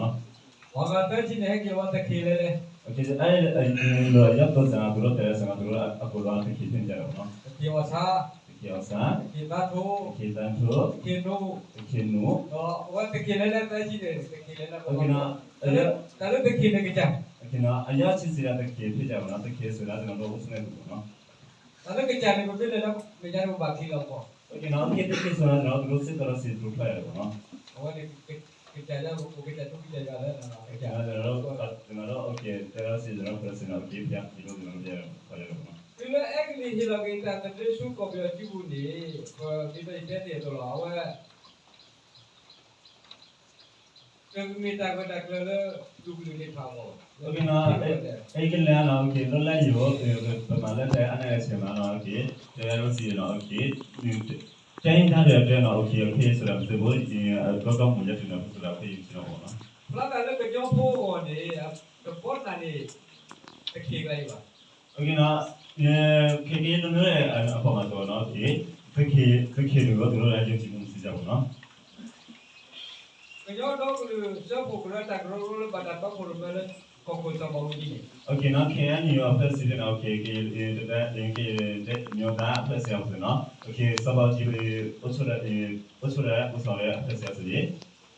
နီၤ. ပှၤဂၤသၢဆံန့ၣ် ဟဲက့ၤဝဲတခ့လဲၣ်လဲၣ်. အဲၣ် လၢအယီၢ်သိစၢၤ သူတို့တဲစၢၤ သူတို့အကိးလီၤတခ့ဖဲန့ၣ်ဒ်န့ၣ်နီၤ. တခ့အီၣ်ဆၣ်, တခ့အီၣ်ဆၣ်, တခ့သၣ်ထိ, တခ့သၣ်ထိ, တခ့နူး, တခ့နူး, ဒီးအဝဲတခ့လဲၣ်လဲၣ်သၢဆံန့ၣ် တခ့လဲၣ်လဲၣ်, တၢ်လၢတခ့န့ၣ်ကစၢ်, အယီၢ်ဆံးစံးဒၣ်တခ့ဖဲန့ၣ်နီၤ, တခ့စံးဒၣ် ကျွန်တော်တို့ အိၣ်ဆူၣ်န့ၣ်နီၤ. တၢ်လၢကစၢ်န့ၣ် ပမ့ၢ်လဲၤလၢမဲာ်ညါန့ၣ် ပဘၣ်ချံလီၤကီး. အဃိန့ၣ် တခ့စံးဒၣ် ကျွန်တော်တို့ စစ်တပ် စစ်ထိုးထွက်ရတယ်ပေါ့နော်. အဝဲန့ၣ် ကစၢ်ယါ ကစၢ်ထူကစၢ်ယွၤလၢ ကျွန်တော်တို့ ကျွန်တော်တို့ OK စစ်တပ် စစ်ထိုးထွက်တယ်ဆိုတော့ OK ဘုရား ဒီလို ကျွန်တော်တို့ ပြန်ခေါ်ရတယ်ပေါ့နော်. တုၤလၢအဲကလံးဟ့ၣ်လီၤက့ၤတၢ်သဘျ့ဆူကီၢ်ပယီၤစုပူၤန့ၣ် ပမ့ၢ်တဲန့ၣ်အသိးလီၤ အဝဲ တမ့ၢ်တၢ်ဂၢၢ်တၢ်ကျၢၤလၢ ဒူပူၤန့ၣ်ဖးဂီၤ, အဲကလံးနီၤ OK လၢလၢယိၤ ပမၤလၢတၢ်အါန့ၢ်အဆဲးမးနီၤ OK တဲရစံးနီၤ OK တဲတၢ်ဒီးတဲနီၤ OK OK ဆိုတာ မသိဘူး အဘျီကီၢ်မူၤယဲတုၤနီၤ ဆိုတာ OK ယဆ့ၣ်နီၤမ့ၢ်နီၤ. ဖျါသးလၢကညီဖိအဂီၢ်န့ၣ် တဘီနၤန့ၣ် တခ့ကျါအံၤဘၣ်. OK နီၤ ခဲကနံၣ်အံၤ အပှၤမၤသကိးနီၤ OK သုးခ့ၣ်ဒုးဝဲ သူတို့လည်း ယုံကြည်မှုမရှိကြဘူးနီၤ. ကညီဒီကလုာ်စၢဖှိၣ်ကရၢတၢ်ကရၢကရိလၢဘၣ်တၢ်တီခိၣ်ရိၣ်မဲလၢ ကီၢ်ခိၣ်စီၤဘးအူကၠံန့ၣ် OK နီၤ KNU အဖွဲ့အစည်းန့ၣ် OK ကရင် ကရင်မျိုးသားအဖွဲ့အစည်းအပူၤနီၤ OK စီၤဘးအူကၠံ အုပ်ချုပ်တဲ့ အုပ်ချုပ်တဲ့ ဦးဆောင်တဲ့အဖွဲ့အစည်းအပူၤန့ၣ်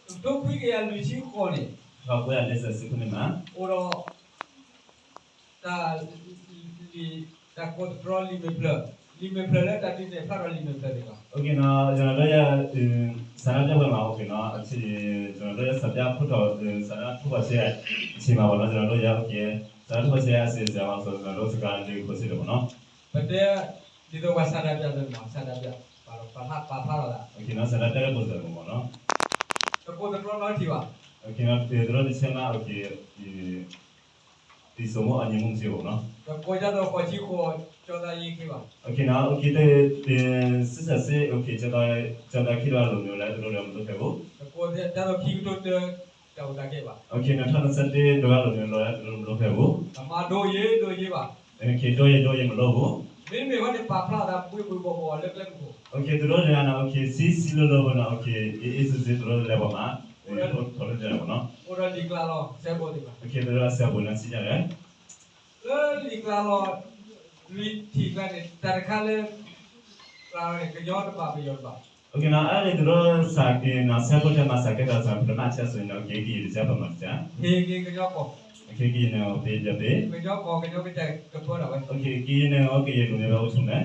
တကထိခွံကယၤလွံၢ်ဆံဃိးန့ၣ် ထောင့်ကိုးရာလေးဆယ်ခုနှစ်မှာ အိၣ်ဒီး တၢ် တၢ်ကိးသတြီလံာ်မဲာ်ဖျၢၣ်, လံာ်မဲာ်ဖျၢၣ်လၢတၢ်ဒုးနဲၣ်ဖျါထီၣ်လံာ်မဲာ်ဖျၢၣ်န့ၣ်လီၤ. OK နီၤ ကျွန်တော်တို့ရဲ့ ဆန္ဒပြပွဲမှာ OK နီၤ ကျွန်တော်တို့ရဲ့ ဆန္ဒထုတ်ဖော် ဆန္ဒထုတ်ဖော်ချက်အချိန်မှာပေါ့နော် ကျွန်တော်တို့ရဲ့ OK ဆန္ဒထုတ်ဖော်ချက်အစီအစဉ်မှာဆို ကျွန်တော်တို့စကားလေးကိုစစ်တယ်ပေါ့နော်. ပတဲ ဒ်သိးပှၤဆန္ဒပြသ့ၣ်မး ဆန္ဒပြ ပာ်ဖျါထီၣ်သး OK နီၤ ဆန္ဒပြတဲ့ပုံစံပေါ့နော်. တကိးသတြီနီတထံၣ်ဘၣ်. OK နီၤ သူတို့တစ်ချက်မှ OK ဒီစုံမအညီမှုမရှိဘူးနော်. တကိးကဒီးဃိးဆံဃိး ကျောင်းသားအရေးအခင်းဘၣ်. OK နီၤ OK စစ်တပ်စစ် OK ကျောင်းသားကျောင်းသားခေတ်တုန်းကလိုမျိုးလည်း သူတို့လည်းမလုပ်ခဲ့ဘူး. တကိးကဒီးခံကထိတၢ တၢ်အိၣ်တၢ်ကဲဘၣ်. OK နှစ်ထောင့်နှစ်ဆယ့်တစ်တုန်းကလိုမျိုးလည်း သူတို့မလုပ်ခဲ့ဘူး. တမၤဒိအရေး ဒိအရေးဘၣ်. OK ဒိအရေး ဒိအရေးမလုပ်ဘူး. မ့တမ့ၢ်ဘၣ်န့ၣ် ပာ်ဖျါသးဘှ့ဘှ့ဘှီဘှီလၢကျဲမုၢ်ခိၣ်. OK သူတို့လည်းနီၤ OK စံစံလိၤလိၤနီၤ OK အေးအေးဆေးဆေး သူတို့လည်းပေါ့နော် ထုတ်ထုတ်လို့ရတယ်ပေါ့နော်. အိၣ်ဒီးလံာ်ကျါလီၤ ဆဲးဘိးသ့ၣ်တဖၣ်. OK သူတို့အဆဲးဘိးနဲ့စံကြတယ်. လၢလံာ်ကျါလီၤ လွံၢ်ထံၣ်ကျါန့ၣ် တၢ်တခါလၢ ကျါလီၤန့ၣ် ကညီတဘၣ်ပယီၤတဘၣ်. OK နီၤ အဲ့ဒီသူတို့စာ နော် ဆဲးဘိးထဲမှာစာကဲတာဆိုရင် ပထမအချက်ဆိုရင်တော့ OK ကရင်တစ်ကျား ဗမာတစ်ကျား. ဟ့ၣ်က့ၤကညီကီၢ်. OK ကရင်နယ်ကိုပေးပြီးပေး. ကညီကီၢ် ကညီကစၢ်ကပၢတၢ်ဝဲ. OK ကရင်နယ်ကို ကရင်လူမျိုးပဲအုပ်ချုပ်မယ်.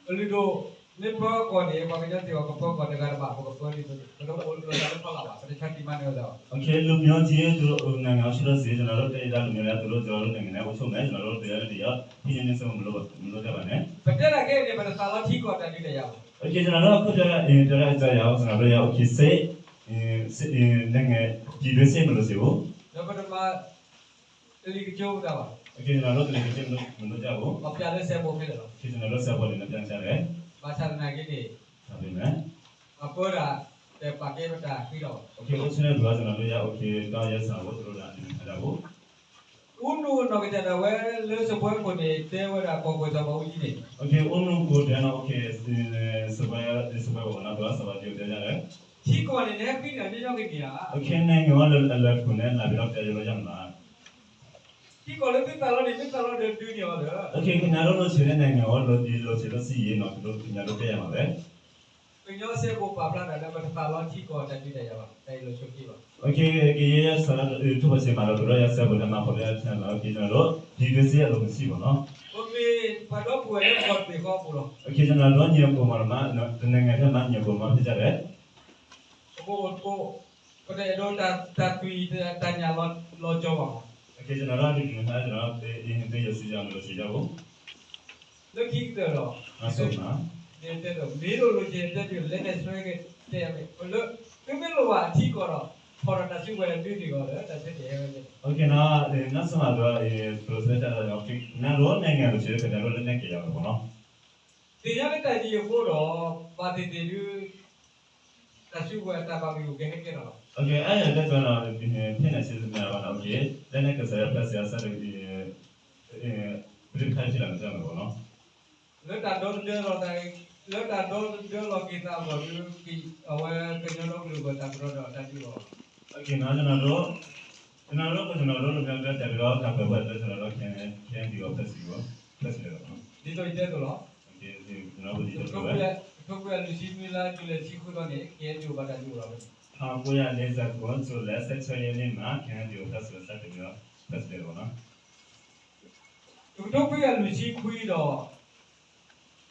ပလုၢ်ဒိၣ် မ့ၢ်ပၢကီၢ်န့ၣ် ပှၤကညီစ့ၢ်ကီးကပၢကီၢ်တဂၤတဘၣ် ပကပၢဒ်သိး ပတအိၣ်လၢတၢ်လၢဖီလာ်ဘၣ် ပတဆါတံၢ်မၤနၢၤသးဘၣ်. OK လူမျိုးကြီး သူတို့နိုင်ငံအုပ်ချုပ်လို့ရှိရင် ကျွန်တော်တို့တိုင်းရင်းသားလူမျိုးတွေက သူတို့ ကျွန်တော်တို့နိုင်ငံနဲ့အုပ်ချုပ်မယ် ကျွန်တော်တို့တရားနဲ့တရား ဖိနှိပ်ညှဉ်းဆဲးမှု မလုပ် မလုပ်ကြပါနဲ့. ပတဲတၢ်ခဲအံၤန့ၣ် ပတသးလီထံကီၢ်တၢ်ဒုးတၢ်ယၤဘၣ်. OK ကျွန်တော်တို့အခုပြောရရင် ပြောတဲ့အကြောင်းအရာကို ကျွန်တော်တို့ရ OK စစ် နိုင်ငံ ပြည်တွင်းစစ်မလုပ်စေဘူး. ဒီးပတမၤ ကလံၤကကၠိတၢ်ဘၣ်. OK ကျွန်တော်တို့ ကလံၤကကၠိ မလုပ်ကြဘူး. ပပျးလၢဆဲးဘိးခဲလၢာ်လီၤ. OK ကျွန်တော်တို့ ဆဲးဘိး တွေနဲ့ ပြကြတယ်. ဘၣ်ဆၣ်သနာ်က့န့ၣ် ဒါပေမဲ့ ပပၢတၢ် တပာ်ကဲပတၢ်ဃံလီၤဘၣ်. အိၣ်ဆူၣ်န့ၢ်ပှၤ ကနီၤဒိယၤ အိၣ်ခ့ တၢ်ယဲၢ်စၢ်ဖိတရိဒၣ် ဒ်မ့ၢ်ဖဲဒၣ်ဖိ အူနူနီၢ်ကစၢ်ဒၣ်ဝဲလၢစပွဲခိၣ်န့ၣ် တဲဝဲဒၣ်ကီၢ်ခိၣ်စီၤဘၣ်အူကၠံန့ၣ်, အိၣ်ခ့ အူနူကိၣ်တဲနီၤ အိၣ်ခ့ စပွဲ စပွဲဘၣ်နီၤ ပှၤစီၤဘၣ်အူကၠံတဲဒ်လဲၣ်, ထံကီၢ်န့ၣ် နဟဲဃံန့ၣ် ညီညီက့ၤန့ၣ်ဧါ, အိၣ်ခ့ နဲၣ်ငၢၤအီၤလၢအလၢာ်ခိၣ်န့ၣ် လၢ်ဘၣ်ဒီးတဲယိလီၤယါမး ထံကီၢ်လၢသုသးလီန့ၣ် သုသးလီဒီးဒုးန့ၢ်အီၤဒီး, အိၣ်ခ့ ကညီဒိၣ်လိာ်ဆံးလၢနဲၣ်ငၢၤအီၤ လိာ်ဆံးလၢဆံးယံၤနီၤ ကညီဒိၣ်တဲယၤမးဝဲ, ကညီစဲးဘိးပာ်ဖျါတၢ်လၢပတသးလီထံကီၢ်တၢ်ဒုးတၢ်ယၤဘၣ် တၢ်အ့ၣ်လိာ်ဆိးက့ဘၣ်. အိၣ်ခ့ ကယဲၢ်စးထီၣ်ထူၣ်ဖီၣ်စ့မးဒီး ကရၢယၤစဲးဘိးတၢ်မၤဖီၣ်လၢအထၢၣ်လီၤ အိၣ်ခ့ ကညီဒိၣ် ဒ်ဒုးစ့အလိာ်ကဆံးဘၣ်နီၤ, ပမ့ၢ်ပှၤဒီပုၢ်ဝဲၢ်လၢကီၢ်တဘ့ၣ်ဃီအပူၤလီၤ. အိၣ်ခ့ ကညီဒိၣ် ညီအပူၤမး တနံၤညါထဲမး ညီအပူၤမးဖဲဒ်လဲၣ် ပကအိၣ်တကိး, ပတအဲၣ်ဒိးတၢ်သွံၣ်တၢ်ညၣ်လီၤကၠီဘၣ်မး, ကညီဒိၣ် ဒ်န့ၣ် ယစံးယၤမ့ၢ်လိာ်ဆံးယၤအိၣ်, လၢခံကတၢၢ်ဒီး, မ့ၢ်လိာ်လိာ်ဆံးတဲတ့ၢ် လဲၤနဲၣ်စွဲက့ၤ တဲယၤမ့ၢ် လၢ, သုမ့ၢ်လိၣ်ဘၣ်ထံကီၢ်ဒီး ဖီၣ်ဒီးတၢ်စုကဝဲၤဒုးန့ၢ်အီၤလၢတၢ်ဆၢတဲာ်ဟဲဝဲန့ၣ်, အိၣ်ခ့နီၤ, နဆိမိၣ်ဒီး ပလိာ်ဆံးတၢ်ဒီး ကညီဒိၣ်နဲၣ်ငၢၤလိာ်ဆံး ကညီဒိၣ်လၢနဲၣ်က့ၤယၤမ့ၢ်နီၤ သ့ၣ်ညါလၢတၢ်ယံၤအဃိဒီး ဘၣ်သ့ၣ်သ့ၣ်ဒုး တၢ်စုကဝဲၤတၢ်ဘၣ်ဂံၢ်ဂူာ်ကဟဲကဲထီၣ်လီၤ. အိၣ်ခ့ အဲၣ်ဒိးတဲတၢ်နီၤ ဖဲန့ၣ်ဆံးမ့ၢ်ဘၣ်နီၤ အိၣ်ခ့ လၢန့ၣ်ကစၢ်ယွၤဖျါစံးအဆၢတဂ့ၤ ပဒုးတခါထံၣ်လီၤမ့ၢ်တၢ်မ့ၢ်ဘၣ်နီၤ လၢတၢ်ဒီသဒၢလီၤသး, လၢတၢ်ဒီသဒၢလီၤက့ၤသးအဂီၢ်ဒီး အဝဲကညီဒီကလုာ်ဂီၢ်တၢ်ကရၢဒီးတၢ်ဒုးအီၤ, ကညီဒိၣ်, ကညီဒိၣ် ကညီဒိၣ်တမံၤလၢတၢ်ဒုးဒီးတၢ်ပၢၢ်ပှဲၤလၢကညီဒိၣ် ခဲအံၤဒုးအီၤဖဲစံး, ဖဲစံးလီၤ ဒ်သိးယတဲအသိးလီၤ. ကထိခွံကယၤလွံၢ်ဆံနွံလါ ကၠူလဲၣ်တဆံဃုသီန့ၣ် ခဲအံၤဒုးအီၤဘၣ်တၢ်ဒုးအီၤလီၤ. ထောင့်ကိုးရာလေးဆယ့်ကိုး ဇူလိုင် ဆယ့်ခြောက်ရက်နေ့မှာ ခဲအံၤဒုးအီၤဖဲစံး စးတ့ၢ်ဒီး ဖဲစံးလီၤနီၤ တကထိခွံကယၤလွံၢ်ဆံခွံဒီး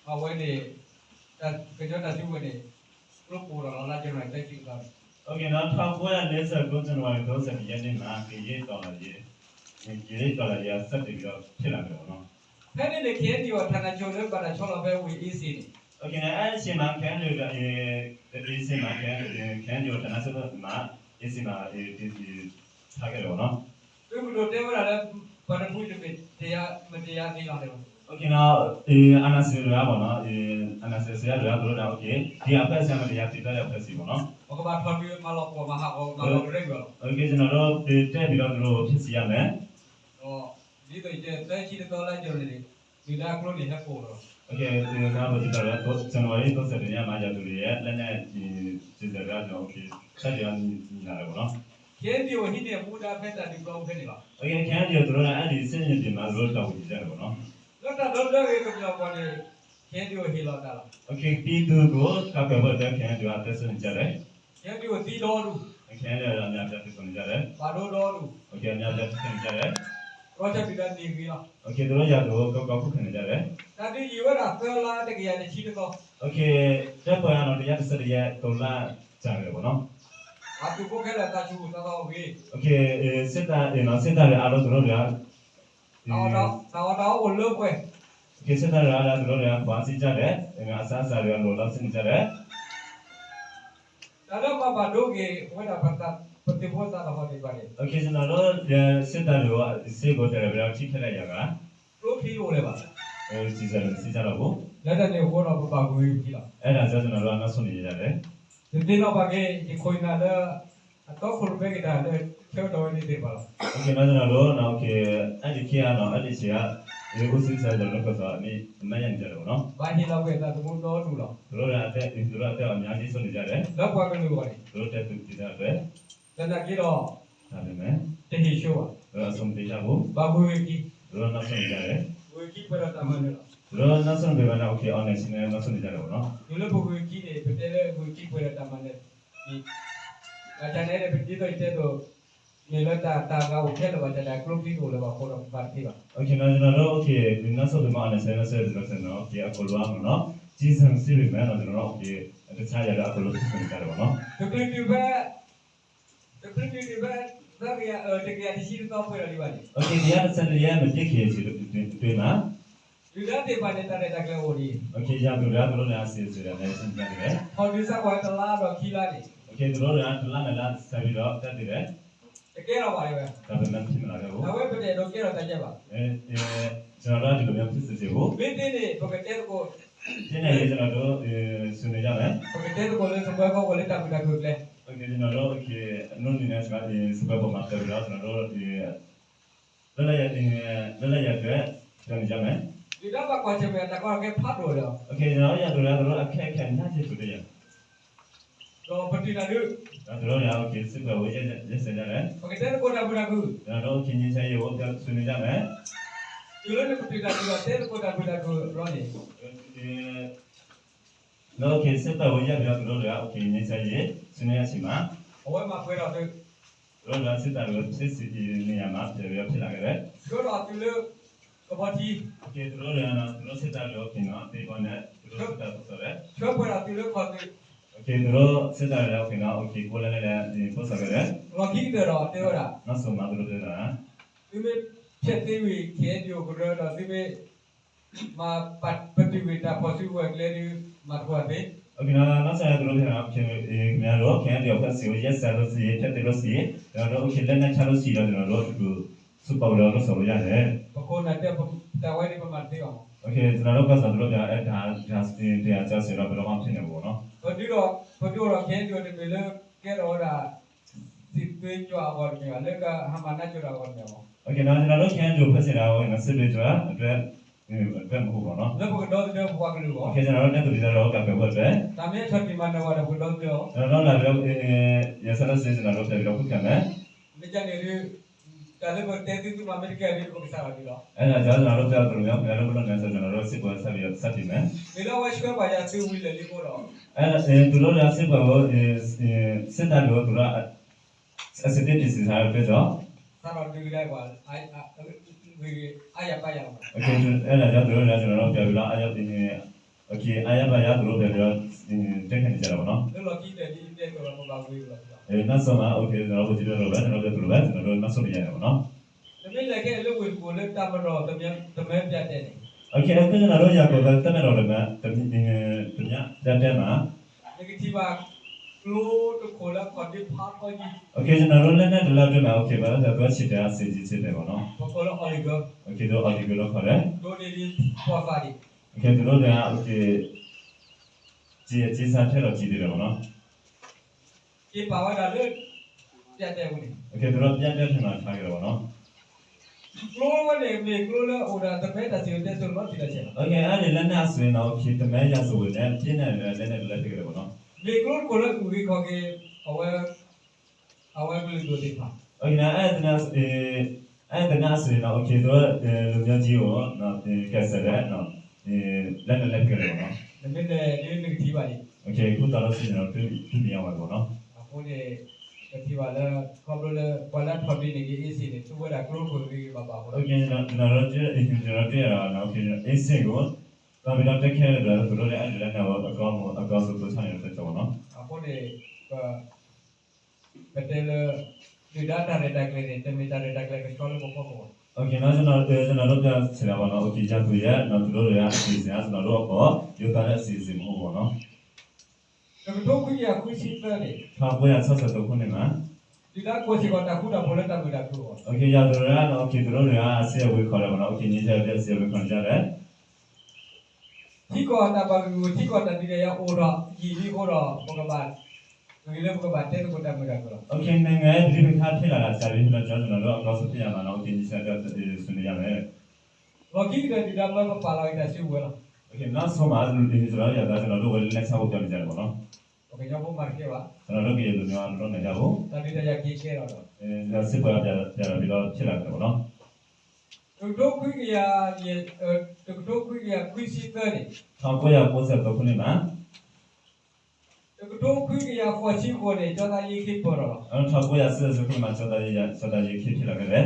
အဝဲန့ၣ် ကညီတၢ်စုကဝဲၤန့ၣ် ကျိပိၢ်ဒီးလီၤ လါယနူၤအါရံၤ သၢဆံတသီန့ၣ်, ထောင့်ကိုးရာလေးဆယ့်ကိုး ဇန်နဝါရီ သုံးဆယ့်တစ်ရက်နေ့မှာ ကရင်တော်လှန်ရေး ကရင်တော်လှန်ရေး စတင်ပြီးတော့ ဖြစ်လာတယ်ပေါ့နော်. ဖဲန့ၣ်န့ၣ် ခဲအံၤဒုးအီၤ ဌာနချုပ်လၢဘၣ်တၢ်ဆီလီၤဖဲဝ့ၢ်အ့စ့ၣ်န့ၣ်, အ့စ့ၣ်မး ခဲအံၤဒုး အ့စ့ၣ်မး ခဲအံၤဒုး ဌာနချုပ်မှာ အ့စ့ၣ်မး တည်ထားခဲ့တယ်ပေါ့နော်. သုးမုၢ်ဒိၣ်တဲဝဲဒၣ်လၢ ပှၤတဖုတမ့ၢ် မတရားသီလီၤန့ၣ်, အာဏာရှင်တွေကပေါ့နော်, အာဏာရှင်စံးတၢ်ဒီး သူတို့က ဒီအဖွဲ့အစည်း မတရားတည်ထားတဲ့အဖွဲ့အစည်းပေါ့နော်. ပကဘၣ်ထီၣ်ဒုးမၤလီၤပှီၢ်မၤဟးဂီၤ မၤလီၤကရဲၣ်ကွံာ်လီၤ. ကညီဒီး တည်ပြီးတော့ သူတို့ ဖျက်ဆီးရမယ်. ဒ်သိးယတဲ သၢဆံတသီလါယနူၤအါရံၤန့ၣ် ဒုၣ်ဒါအကျိန့ၣ်ဟဲပိာ်လီၤ. ကညီဒီး ဇန်နဝါရီ သုံးဆယ့်တစ်ရက်မှာ ရာ်သူးတွေရဲ့ လက်နက်ကျည်ကျည်ဆံတွေ စတင်ညီလာတယ်ပေါ့နော်. ခဲအံၤဒုးအီၤဟံးန့ၢ်အမူဒါ ဖဲတၢ်ဒုးပျီဖဲန့ၣ်လီၤ. ခဲအံၤဒုး သူတို့က အဲဒီစစ်မြေပြင်မှာ သူတို့ တာဝန်ယူကြတယ်ပေါ့နော်. လၢတၢ်ဒီသဒၢအဂ့ၤကမျၢၢ်အဂီၢ်န့ၣ် ခဲအံၤဒုးအီၤဟ့ၣ်လီၤတၢ်လီၤ. ပြည်သူကို ကာကွယ်ဖို့အတွက် ခဲအံၤဒုး အသက်စွန့်နေကြတယ်. ခဲအံၤဒုးအီၤသံဒီဒူၣ်, ခဲအံၤဒုး အများအပြား သေဆုံးနေကြတယ်. ဘၣ်ဒိဒီဒူၣ်, အများအပြား သေဆုံးနေကြတယ်. ကီၢ်ဆၢဒုၣ်ဒါန့ၢ်ဂ့ၤလီၤ. သူတို့ ရာ်သူးကို ကောက်ကို ခုခံနေကြတယ်. တၢ်ဒုးယံာ်ဝဲဒၣ်သၢလါ တကယၤတဆံတသီ, တပ်ဖွဲ့အားလုံး တစ်ရာတစ်ဆယ့်တစ်ရက် သုံးလကြာတယ်ပေါ့နော်. အသုးဖိခဲလၢာ် သးဆူၣ်သးသီအဂ့ၢ်, စစ်တပ်, စစ်တပ်တွေအားလုံး သူတို့တွေက တၢ်အီၣ်တၢ်အီအိၣ်လၢပှဲၤ, စစ်တပ်တွေအားလုံး သူတို့တွေက ဖမ်းဆီးကြတယ်, အစားအစာတွေ အလိုအလျောက် စစ်နေကြတယ်. တၢ်လၢပှၤဘၣ်ဒိဂ့ၤဝဲဒၣ် ပသုးဖိသးသဟီၣ်သ့ၣ်တဖၣ်န့ၣ်, စစ်တပ်တွေ စစ်တပ်တွေ စ့ၢ်ကီး တရံးပြီးတော့ ထိခိုက်ဒဏ်ရာရတာ ကျိချံတအိၣ်လၢၤဘၣ်, ကျည်ဆံတွေ မရှိကြတော့ဘူး. လၢတၢ်န့ၣ်အဃိဒီး ပဘၣ်ဂုာ်က့ၤလီၤ. အဲဒါကြောင့် ကျွန်တော်တို့က နောက်ဆုတ်နေရတယ်. ယသ့ၣ်နီၣ်ဘၣ်က့ၤ ယခိၣ်ယနၢ်လၢ အတီခိၣ်ရိၣ်မဲက့ၤတၢ်လၢ ဆၢကတီၢ်ဝဲန့ၣ်သ့ၣ်တဖၣ်လီၤ. ကျွန်တော်တို့ နောက် အဲဒီခေတ်ကနော် အဲဒီအချိန်က ဦးစီးဆရာတော်တို့ ကဆိုအမင်း အမတ်ရနေကြတယ်ပေါ့နော်. ဘၣ်ဟ့ၣ်လီၤကွံာ်အသးသမူဒီဒူၣ်လီၤ. သူတို့က အသက်, သူတို့အသက်အများကြီး ဆုံးနေကြတယ်. လၢပှၤကလုာ်အဂီၢ်န့ၣ်, သူတို့ တပ်သူ တပ်သားအတွက် သနာ်က့ဒီး, ဒါပေမဲ့, တဟ့ၣ်ဆိဘၣ်. သူတို့ အဆုံးမပေးကြဘူး. ဘၣ်ဂုာ်က့ၤ, သူတို့ နောက်ဆုတ်နေကြတယ်. ဂုာ်က့ၤပှဲၤဒီးတၢ်မၤနၢၤလီၤ. သူတို့ နောက်ဆုတ်မပေးဘဲနဲ့ အောင်မြင်စွာနဲ့ နောက်ဆုတ်နေကြတယ်ပေါ့နော်. တုၤလၢပဂုာ်က့ၤန့ၣ် ပတဲလၢဂုာ်က့ၤပှဲၤဒီးတၢ်မၤနၢၤန့ၣ်, ဘၣ်ဆၣ်န့ၣ် ဒ်သိးယတဲအသိး, မ့ၢ်လၢတၢ်တၢ်ဂၤအိၣ်ခဲလၢာ်ဘၣ်ဆၣ်ဒီး ကျိချံတအိၣ်လၢၤဘၣ်အဃိဒီး ပဘၣ်တသ့ဘၣ်. ကျွန်တော်တို့ okay, နောက်ဆုတ်မပေးဘဲနဲ့ ဆဲးဆဲးဆဲးဆဲးဆဲးနော်, okay, အကုန်လုံးအောင်နော်, ကျည်ဆံမရှိပေမဲ့နော်, ကျွန်တော်တို့ okay, တခြားရန်အကုန်လုံး ဆုံးနေကြတယ်ပေါ့နော်. တချုးတုၤဖဲ, တချုးတုၤဖဲ, တကယၤတဆံတသီပှဲၤဒီးလံဘၣ်န့ၣ်, okay, တရားတစ်ဆယ့်တစ်ရက် မပစ်ခင်အချိန်အတွင်းမှာ, ဒုၣ်ဒါသ့ၣ်တဖၣ်န့ၣ် တၢ်ရဲၣ်တၢ်ကျဲၤအိၣ်ဒံး, okay, ရန်သူတွေက သူတို့နဲ့ အစီအစဉ်နဲ့ ရှိနေကြတယ်. ဟီၣ်ဒုးစးကွၢ်တလါဒီးခံလါန့ၣ်, okay, သူတို့က တစ်လနဲ့ လဆံပြီးတော့ တပ်သေးတယ်. တကဲထီၣ်ဘၣ်ဒံးဝဲ, ဒါပေမဲ့ မဖြစ်လာခဲ့ဘူး. အဝဲပတအဲၣ်ဒိးကဲထီၣ်တၢ်ယဲၢ်ဘၣ်. ကျွန်တော်တို့က ဒီလိုမျိုး ဖြစ်စေချင်ဘူး. မ့ၢ်သ့န့ၣ် ပကတဲသကိး ဖဲန့ၣ် ကျွန်တော်တို့ ဆွေးနွေးကြမယ်. ပကတဲသကိးလၢ စားပွဲပေါ် လၢတၢ်မုာ်တၢ်ခုၣ်အကျဲ. ကျွန်တော်တို့ အနုနည်းနဲ့ စားပွဲပေါ်မှာ ပြောပြီးတော့ ကျွန်တော်တို့ လွတ်လပ်ရ လွတ်လပ်ရအတွက် ပြောနေကြမယ်. ဒုၣ်ဒါဘၣ်ကွၢ်ဆၢၣ်မဲာ်တၢ်ကီတၢ်ခဲဖးဒိၣ်ဒီး ကျွန်တော်တို့ ရသူရသူတို့ အခက်အခဲ များစွာတွေ့ရတယ်. ဒီးပတုာ်တၢ်ဒုး ဒီးသူတို့လည်း စစ်ပွဲကို ရပ်စဲကြတယ်. ပကတဲသကိးတၢ်မုာ်တၢ်ခုၣ် ကျွန်တော်တို့ ငြိမ်းချမ်းရေးကို ဆွေးနွေးကြမယ်. တုၤလၢနပတုာ်တၢ်ဒုးဒီး တဲသကိးတၢ်မုာ်တၢ်ခုၣ်အဘျီန့ၣ် နောက် စစ်ပွဲကို ရပ်ပြီးတော့ သူတို့တွေက ငြိမ်းချမ်းရေး ဆွေးနွေးတဲ့အချိန်မှာ အဝဲမၤပှဲၤထီၣ်သု သူတို့က စစ်တပ်ကို ဖြစ်စေချင်တဲ့နေရာမှာ ပြန်ပြီးတော့ ဖြစ်လာခဲ့တယ်. ဆှၢထီၣ်သုလၢကဘီထံ သူတို့တွေက သူတို့စစ်တပ်တွေ အသ့ၣ်ဘီနဲ့ သူတို့စစ်တပ်ပို့ဆောင်တယ်. ဆှၢပှဲၤထီၣ်သုလၢခီၣ်သုး သူတို့စစ်တပ်တွေ ကိုယ့်လက်နက်နဲ့ ပို့ဆောင်ခဲ့တယ်. လီၢ်ခံကတၢၢ်ဒီးတဲဝဲဒၣ် နောက်ဆုံးမှာ သူတို့ပြောတာက သုမ့ၢ်ဖျက်သိမ်းဝံၤ ခ့ၣ်အဲၣ်ယူၣ်ကရၢဒီး သုမ့ၢ် မၤပတုာ်ကွံာ်တၢ်ဖီၣ်စုကဝဲၤကျဲဒုး မၤတပှၢ်သ့. ခင်ဗျားတို့ နောက်ဆက်တွဲ သူတို့ပြောတာ ခင်ဗျားတို့ ခ့ၣ်အဲၣ်ယူၣ်ဖျက်သိမ်းဝံၤ ရက်စက်လို့ရှိရင် ဖျက်သိမ်းလို့ရှိရင် ကျွန်တော်တို့ လက်နက်ချလို့ရှိရင်တော့ ကျွန်တော်တို့ သူတို့ စုပေါင်းပြီးတော့ လုပ်ဆောင်လို့ရတယ်. ပခိၣ်နၢ်တဲ တၢ်ဝဲန့ၣ် ပမၤတသ့ဘၣ်မး. ကျွန်တော်တို့ ခေါင်းဆောင် သူတို့ပြောတာ အဲ ဒါ ဒါ တရားကျစေတော့ ဘယ်တော့မှ ဖြစ်နိုင်မှာပေါ့နော်. ပဒုးဒီး ပဒုးဒီး ခ့ၣ်အဲၣ်ယူၣ် တမ့ၢ်လၢကဲထီၣ်ဝဲဒၣ် စစ်သွေးကြွ အဂီၢ်တမ့ၢ်ဘၣ်, လၢကဟါမၢ်နါကၠိတၢ်အဂီၢ်တမ့ၢ်ဘၣ်. ကျွန်တော်တို့ ခ့ၣ်အဲၣ်ယူၣ် ဖွဲ့စည်းတာ စစ်သွေးကြွ အတွက် အတွက်မဟုတ်ပါဘူးနော်. လၢပကဒီသဒၢပပှၤကလုာ်အဂီၢ် ကျွန်တော်တို့ တိုင်းသူပြည်သားတွေ ကာကွယ်ဖို့အတွက် တၢ်မ့ၢ်ဟဲထီၣ်တံၢ်မၤနၢၤဝဲဒီး ပကဒီသဒၢအီၤ. ကျွန်တော်တို့ လာပြီးတော့ ရန်စတစင် ကျွန်တော်တို့ ပြန်ပြီးတော့ ခုခံမယ်. မ့ၢ်ကန့ၣ်ဒုး တၢ်လၢပတဲသုသုမၤမ့ၢ်တကဲဒုး ပကစးထီၣ်ဒုးလီၤ. အဲဒါကြောင့် ကျွန်တော်တို့ ပြောသလိုမျိုး ခင်ဗျားတို့ မလုပ်နိုင်ဆို ကျွန်တော်တို့ စစ်ပွဲ ဆက်ပြီးတော့ ဆက်ပြီမယ်. မ့ၢ်လၢအဝဲဆှၢပှၤယၤသုဝံၤလၢာ်လံအဃိဒီး အဲဒါ သူတို့က စစ်ပွဲကို စစ်တပ်ကို သူတို့က အဆင်သင့်ပြင်ဆင်ထားတဲ့အတွက်ကြောင့် စးထီၣ်ဒုးကဒါပှၤ အါယၤပါယၤလီၤ. အဲဒါကြောင့် သူတို့က ကျွန်တော်တို့ ပြန်ပြီးတော့ အားရောက်ပြီး အားရပါးရ သူတို့ ပြန်ပြီးတော့ တိုက်ခိုက်နေကြတာပေါ့နော်. လၢလီၢ်ခံကတၢၢ်ဒ်တဲသ့လီၤ ပဘၣ်ဝ့ၤလီၤ. နောက်ဆုံးမှာ okay ကျွန်တော်တို့ ကိုယ်ကြည့်တဲ့လိုပဲ ကျွန်တော်တို့ ပြောသလိုပဲ ကျွန်တော်တို့ နောက်ဆုတ်နေရတယ်ပေါ့နော်. နမ့ၢ်လဲၤခဲအံၤလၢဝ့ၢ်တကူၣ်လၢတၢ်မၤဒီး တမၢပၠးတဲန့ၣ် okay အခု ကျွန်တော်တို့ ရောက်တော့ တပ်မတော် တမ တမ တမ ပျးတဲမှာ နကထံၣ်ဘၣ် ကျိတခိၣ်လၢအခီၣ်ဒ့ဖးထီကံ okay ကျွန်တော်တို့ လက်နက်တစ်လက်အတွင်းမှာ okay ဘာလို့လဲဆိုတော့ သူက ခြေတရာ စစ်ကျင်းစစ်တယ်ပေါ့နော်. ပကိးလၢ Oerlikon, okay သူတို့ Oerlikon လို့ခေါ်တယ်. ဒိးန့ၢ်ဒံးပှၤသးဒံး okay သူတို့တွေက okay ကျည် ကျည်ဆံထဲတော့ကျည်သေးတယ်ပေါ့နော်. က့ၤပာ်ဝဲဒၣ်လၢ ပျးတဲပူၤန့ၣ် okay သူတို့ ပျးတဲထဲမှာထားခဲ့တယ်ပေါ့နော်. ကျိဝဲန့ၣ် မ့ၢ်ကျိလၢအိၣ်ဒီး တမၢတၢ်စံၣ်စိၤတဲစိၤလီၤတံၢ်လီၤဆဲးလီၤ. Okay အဲဒီလက်နက်အစွဲတော့ okay တမၢရာဇဝတ်နဲ့ ပြည့်နေတယ် လက်နက်တစ်လက်ဖြစ်ခဲ့တယ်ပေါ့နော်. မ့ၢ်ကျိတခိၣ်လၢအုၣ်ဂ့ၤခီၣ်ဂ့ၤ အဝဲ အဝဲကလုာ်ဒိၣ်သ့ၣ်တဖၣ် okay အဲဒီသေနတ်အစွဲတော့ okay သူတို့ လူမျိုးကြီးကို ကယ်ဆယ်တဲ့ လက်နက်လည်းဖြစ်တယ်ပေါ့နော်. နမ့ၢ်လဲၤဒ်နကထံၣ်ဘၣ်န့ၣ် okay အခုသွားလို့ရှိရင်တော့ တွေ့တွေ့မြင်ရမှာပေါ့နော်. အဃိန့ၣ် ကထံၣ်ဘၣ်လၢ ခီဖျိလၢ ပှၤလၢအထီၣ်ဒုးန့ၣ်က့ၤ အ့စ့ၣ်န့ၣ် သူဝဲဒၣ်ကျိတခိၣ်ဂ့ၤဂ့ၤဘၣ်ဘၣ်အဃိ okay ကျွန်တော်တို့ ကျွန်တော်တို့တွေ့ရတာတော့ okay အ့စ့ၣ်ကို သွားပြီးတော့ တိုက်ခိုက်တဲ့အတွက် သူတို့လည်း အဲဒီလက်နက်ကို အကောင်းဆုံး အကောင်းဆုံး ပို့ချနိုင်တဲ့အတွက်ကြောင့်ပေါ့နော်. အဃိန့ၣ် ပ ပတဲလၢ ဒုၣ်ဒါတၢ်ရဲၣ်တၢ်ကျဲၤန့ၣ် တမ့ၢ်တၢ်ရဲၣ်တၢ်ကျဲၤကဆှီလၢပဖီခိၣ်ဘၣ်. Okay ကျွန်တော်တို့ ကျွန်တော်တို့ ပြောချင်တာပေါ့နော်. Okay ရန်သူရဲ့ ကျွန်တော်တို့တွေက အစီအစဉ် ကျွန်တော်တို့အပေါ် ရိုးသားတဲ့အစီအစဉ် မဟုတ်ဘူးပေါ့နော်. တကထိခွံကယၤခွံဆံသၢန့ၣ် ထောင့်ကိုးရာခြောက်ဆယ့်သုံးခုနှစ်မှာ ဒုၣ်ဒါကိးစ့ၢ်ကီးတၢ်ဃူတၢ်ဖိးလၢတၢ်မုာ်တၢ်ခုၣ်အဂီၢ် okay ရန်သူတွေက okay သူတို့တွေက အစည်းအဝေးခေါ်တယ်ပေါ့နော်. Okay ငြိမ်းချမ်းရေးအတွက် အစည်းအဝေးခေါ်နေကြတယ်. ထံကီၢ်တၢ်ဘၣ်ဂံၢ်ဂူာ် ထံကီၢ်တၢ်ဒုးတၢ်ယၤအိၣ်ထီၣ်ယံာ်လံအဃိဒီး ပကဘၣ် ဂ့ၤလၢပကဘၣ်တဲသကိးတၢ်မုာ်တၢ်ခုၣ်လီၤ. Okay နိုင်ငံရေးပဋိပက္ခဖြစ်လာတာကြာပြီဖြစ်တော့ ကျွန်တော်တို့အကောင်းဆုံးဖြစ်ရမှာနော်. Okay ငြိမ်းချမ်းရေးအတွက် ဆွေးနွေးရမယ်. လီၢ်ခံကတၢၢ်ဒုၣ်ဒါမၢပပာ်လီၤက့ၤတၢ်စုကဝဲၤလီၤ. Okay နောက်ဆုံးမှာ ကျွန်တော်တို့ ရန်သူက ကျွန်တော်တို့ကို လက်နက်ချဖို့ ပြောနေကြတယ်ပေါ့နော်. ပကညီဖိမၤတကဲဘၣ်. ကျွန်တော်တို့ ကရင်လူမျိုးက မလုပ်နိုင်ကြဘူး. တၢ်ဒုးတၢ်ယၤက့ၤကဲထီၣ်ဒီး စစ်ပွဲက ပြန် ပြန်ပြီးတော့ ဖြစ်လာတယ်ပေါ့နော်. တကထိခွံကယၤ တကထိခွံကယၤခွံဆံသၢန့ၣ် ထောင့်ကိုးရာကိုးဆယ့်သုံးခုနှစ်မှာ တကထိခွံကယၤဃိးဆံဃိးန့ၣ် ကျောသားရင်ခေတ်ပေါ်လာလီၤ. ထောင့်ကိုးရာကိုးဆယ့်သုံးခုနှစ်မှာ ကျောသားရင် ကျောသားရင်ခေတ် ဖြစ်လာခဲ့တယ်.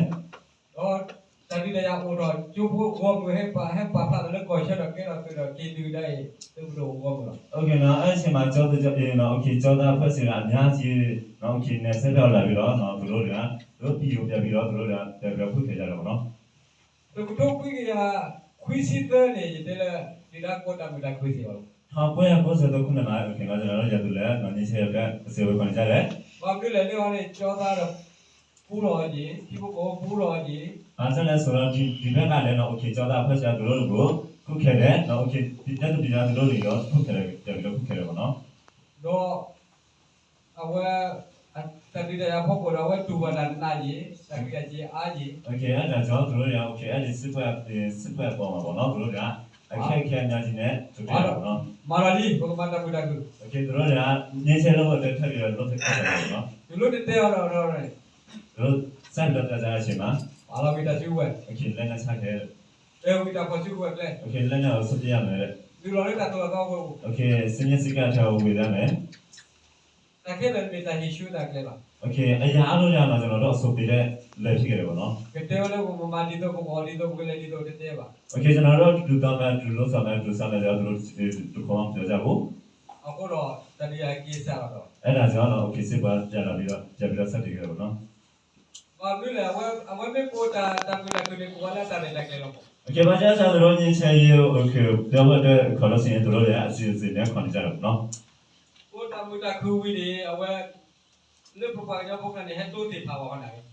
ဒီးတၢ်ဒုးတၢ်ယၤအိၣ်ထီၣ် ကၠိဖိဂီၢ်မုၢ် ဟဲပာ် ဟဲပာ်ဖျါထီၣ်လၢကီၢ်ဆၢဒီးကဲထီၣ်သုးဒီး က့ၤဒုၣ်ဒါအံၤ သုးပဒိၣ်ဂီၢ်မုၢ်လီၤ. Okay နော် အဲဒီအချိန်မှာ ကျောသား ကျောသားအဖွဲ့တွေက အများကြီး နော် okay နယ်စပ်ဘက်လာပြီးတော့ နော် သူတို့တွေက သူတို့ပြည်ကိုပြန်ပြီးတော့ သူတို့တွေက ပြန်ပြီးတော့ ဖုတ်ခဲ့ကြတယ်ပေါ့နော်. တကထိခွံကယၤခွံဆံသၢန့ၣ် ယတဲလၢ ဒုၣ်ဒါကိးတၢ်မုာ်တၢ်ခုၣ်စ့ၢ်ကီးလီၤ. ထောင့်ကိုးရာကိုးဆယ့်သုံးခုနှစ်မှာ okay နော် ကျွန်တော်တို့ ရန်သူလည်း နော် ငြိမ်းချမ်းရေးအတွက် အစည်းအဝေးခေါ်နေကြတယ်. ဘၣ်မနုၤလဲၣ်န့ၣ် အီၤန့ၣ် ကျောသားဒီး ပူလီၤအီၤက့ၤ ထံဖိကီၢ်ဖိပူလီၤအီၤက့ၤ ဘာကြောင့်လဲဆိုတော့ ဒီ ဒီဘက်ကလည်း နော် okay ကျောသားအဖွဲ့တွေက သူတို့ကို ခိၣ်ခဲလၢာ်, ဒီး okay, တၢ်သူၣ်ဖှံသးညီတလိၣ်န့ၣ်ဒီး ခိၣ်ခဲလၢာ် တၢ်ဘျုးဒီးခိၣ်ခဲလၢာ်ပေါ့နော်. ဒီး အဝဲ တၢ်ဒုးတၢ်ယၤဖီခိၣ်ဒီး အဝဲတူၢ်ဘၣ်တၢ်နးယံာ် တၢ်ဂံၢ်တၢ်စ့အါယံာ်. Okay, အဲဒါကြောင့် သူတို့တွေက okay, အဲဒီစစ်ပွဲ, အဲ, စစ်ပွဲအပေါ်မှာပေါ့နော်, သူတို့တွေက အခက်အခဲအများကြီးနဲ့ ကြုံရတယ်ပေါ့နော်. မၤလီၤလံ ပကမၤတၢ်မုာ်တၢ်ခုၣ်. Okay, သူတို့တွေက ငြိမ်းချမ်းရေးလုပ်ဖို့အတွက် ထပ်ပြီးတော့ လုပ်ဖို့ ခက်ခဲတယ်ပေါ့နော်. သူတို့တတဲအီၤဒီး သူတို့စပြီးတော့ ပြောကြတဲ့အချိန်မှာ ပာ်လီၤဝံသးစုကဝဲၤ. Okay, လက်နက်ချခဲ့တယ်. တဲဝံသးဖီစုကဝဲၤကျဲ. Okay, လက်နက်ကို စွန့်ပစ်ရမယ်တဲ့. နုာ်လီၤလၢတၢ်သိၣ်တၢ်သီအပူၤ. Okay, စည်းမျဉ်းစည်းကမ်းအထဲကို ဝင်ရမယ်. တၢ်ခဲလၢာ်မ့ၢ်တၢ်ဟ့ၣ်ဆူၣ်တၢ်ကျဲလီၤ. Okay, အရာအားလုံးထဲမှာ ကျွန်တော်တို့ အဆိုပေးတဲ့လယ်ဖြစ်ခဲ့တယ်ပေါ့နော်. ကတဲဝဲလၢပကမၤဒ်သိး ပကအီၣ်ဒ်သိး ပကလဲၤဒ်သိး တတဲဘၣ်. Okay, ကျွန်တော်တို့ ဒုးတောင်းမယ်, ဒုးလုပ်ဆောင်မယ်, ဒုးစားမယ်ဆိုတော့ သူတို့ တစ်ခါမှ မပြောကြဘူး. အဃိဒီး တၢ်ဒုးယၤက့ၤစးထီၣ်ဒီး အဲဒါကြောင့်တော့ okay, စစ်ပွဲပြန်လာပြီးတော့ ပြန်ပြီးတော့ စတင်ခဲ့တယ်ပေါ့နော်. ဘၣ်မနုၤလဲၣ်, အဝဲမ့ၢ်ကိးတၢ် တၢ်မုာ်တၢ်ခုၣ်န့ၣ် ကိးဝဲလၢတၢ်ရဲၣ်တၢ်ကျဲၤလီၤမး. Okay, ဘာကြောင့်လဲဆိုတော့ ငြိမ်းချမ်းရေးကို okay, ပြောဖို့အတွက် ခေါ်လို့ရှိရင် သူတို့လည်း အစီအစဉ်နဲ့ ခေါ်နေကြတယ်ပေါ့နော်. ကိးတၢ်မုာ်တၢ်ခုၣ်ဝံၤန့ၣ် အဝဲ လၢပပှၤကညီဖိခါန့ၣ် ဟဲတိသ့ၣ်ဖးဝဲအီၤန့ၣ်.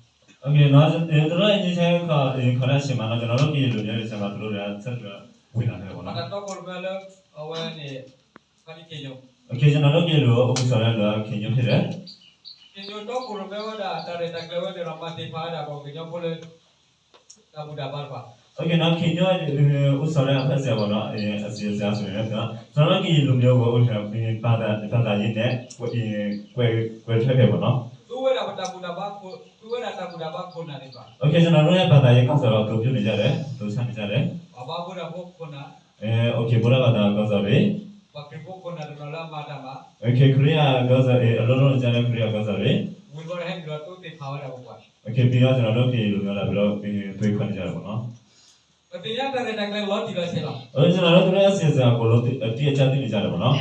Okay, နော်, ကျွန်တော်တို့ ငြိမ်းချမ်းရေးခေါ်, ခေါ်တဲ့အချိန်မှာနော်, ကျွန်တော်တို့ ကရင်လူမျိုးတွေဆီမှာ သူတို့တွေက ဆက်ပြီးတော့ ဝင်လာခဲ့တယ်ပေါ့နော်. ပတၢ်တီခိၣ်ရိၣ်မဲလၢ အဝဲန့ၣ် ဖါတံၢ်ခ့ညိ. Okay, ကျွန်တော်တို့ ကရင်လူမျိုး ဦးဆောင်တဲ့လူက ခင်ညွန့်ဖြစ်တယ်. ခ့ညိၣ်တီခိၣ်ရိၣ်မဲဝဲဒၣ် တၢ်ရဲၣ်တၢ်ကျဲၤဝဲန့ၣ်ဒီး မၤသ့ၣ်ဖးဝဲဒၣ် ပှၤကညီဖိလၢ တၢ်ဘူၣ်တၢ်ဘါတဖၣ်. Okay, နော်, ခင်ညွန့် ဦးဆောင်တဲ့အဖွဲ့အစည်းပေါ့နော်, အစီအစဉ်ဆိုရင် ကျွန်တော်တို့ ကရင်လူမျိုးကို ဘာသာ, ဘာသာရေးနဲ့ ကွဲ, ကွဲ, ကွဲထွက်ခဲ့ပေါ့နော်. သူဝဲဒၣ်ပတၢ်ဘူၣ်တၢ်ဘါ, သူဝဲဒၣ်တၢ်ဘူၣ်တၢ်ဘါခိၣ်နၢ်သ့ၣ်တဖၣ်. Okay, ကျွန်တော်တို့ရဲ့ ဘာသာရေးခေါင်းဆောင်တော့ အသိုလ်ပြုနေကြတယ်, အသိုလ်ချနေကြတယ်. ပှၤဘါဖိဒီးဖိခိၣ်နၢ် Okay, ဗုဒ္ဓဘာသာခေါင်းဆောင်တွေ. ပှၤခရံာ်ဖိခိၣ်နၢ်တနီၤလၢအမၤတၢ်မၤ. Okay, ခရစ်ယာန်ခေါင်းဆောင်တွေ, အလုပ်လုပ်နေကြတဲ့ ခရစ်ယာန်ခေါင်းဆောင်တွေ. ဝံၤဘျီဟဲနုာ်လီၤတိသ့ၣ်ဖးဝဲဒၣ်ပပှၤ. Okay, ပြီးတော့ ကျွန်တော်တို့ ကရင်လူမျိုးလာပြီးတော့ သွေးခွဲနေကြတယ်ပေါ့နော်. ပသ့ၣ်ညါတၢ်ရဲၣ်တၢ်ကျဲၤလီၤတံၢ်လီၤဆဲးလီၤ. Okay, ကျွန်တော်တို့ သူတို့ရဲ့ အစီအစဉ်အကုန်လုံး အတိအကျ သိနေကြတယ်ပေါ့နော်.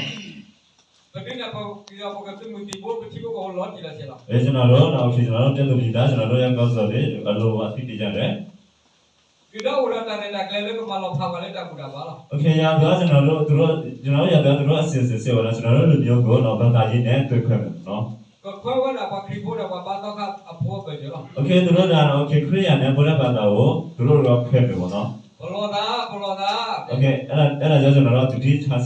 ပဒုးန့ၣ်ပကီၢ်ပကသုးမုၢ်သံၣ်ဘိ ပထံဖိကီၢ်ဖိလီၤတံၢ်လီၤဆဲးလီၤ. Okay, ကျွန်တော်တို့, okay, ကျွန်တော်တို့ တပ်သူပြည်သား, ကျွန်တော်တို့ရဲ့ ခေါင်းဆောင်တွေ အလိုအသိပေးကြတယ်. ဒုၣ်ဒါအိၣ်ဒီးတၢ်ရဲၣ်တၢ်ကျဲၤလၢကမၤလီၤဖးပှၤလၢတၢ်ဘူၣ်တၢ်ဘါလီၤ. Okay, ရန်သူက ကျွန်တော်တို့, သူတို့, ကျွန်တော်တို့ ရန်သူက သူတို့အစီအစဉ်ရှိပါတယ်, ကျွန်တော်တို့လူမျိုးကိုတော့ ဘာသာရေးနဲ့ သွေးခွဲမယ်ပေါ့နော်. ကခွဲဝဲဒၣ်ပှၤခရံာ်ဖိဒီးပှၤဘါသီခါအဖိအဘၢၣ်စၢၤလီၤ. Okay, သူတို့က okay, ခရစ်ယာန်နဲ့ ဗုဒ္ဓဘာသာကို သူတို့ကခွဲမယ်ပေါ့နော်. ပလီၢ်သး, ပလီၢ်သး. Okay, အဲဒါ, အဲဒါကြောင့် ကျွန်တော်တို့ သတိထား,